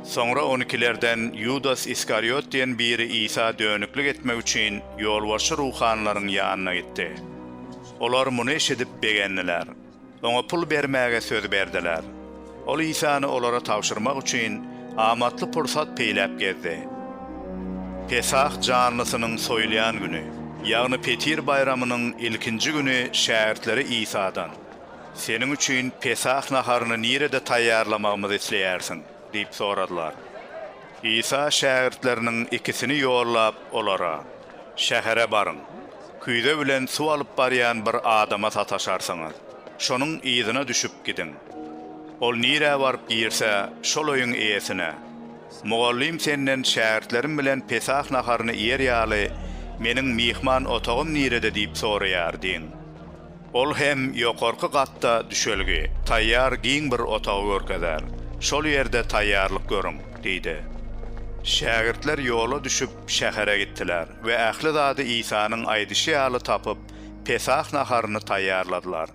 Soňra on ikilerden Ýudas Iskariot diýen biri Isa dönüklik etmek üçin ýolbaşçy ruhanylaryň ýanyna gitdi. Olar muny eşidip begendiler. Oňa pul bermäge söz berdiler. Ol Isany olara tabşyrmak üçin amatly pursat peýläp gezdi. Pesah janlysynyň soýulýan güni, ýagny Petir baýramynyň ilkinji güni şägirtleri Isadan, Seniň üçin Pesah naharyny nirede taýýarlamagymyzy isleýärsiň? diýip soradylar. Isa şägirtleriniň ikisini ýollap, olara, Şähere baryň. Küýze bilen suw alyp barýan bir adama sataşarsyňyz. Şonuň yzyna düşüp gidiň. Ol nirä baryp girse, şol öýüň eýesine, Mugallym senden şägirtlerim bilen Pesah naharyny iýer ýaly, meniň myhman otagym nirede diýip soraýar diýiň. Ol hem ýokarky gatda düşelgi, taýýar giň bir otagy görkezer. Şol ýerde taýýarlyk görüň, diýdi. Şägirtler ýola düşüp, şähere gitdiler we ähli zady Isanyň aýdyşy ýaly tapyp, Pesah naharyny taýýarladylar.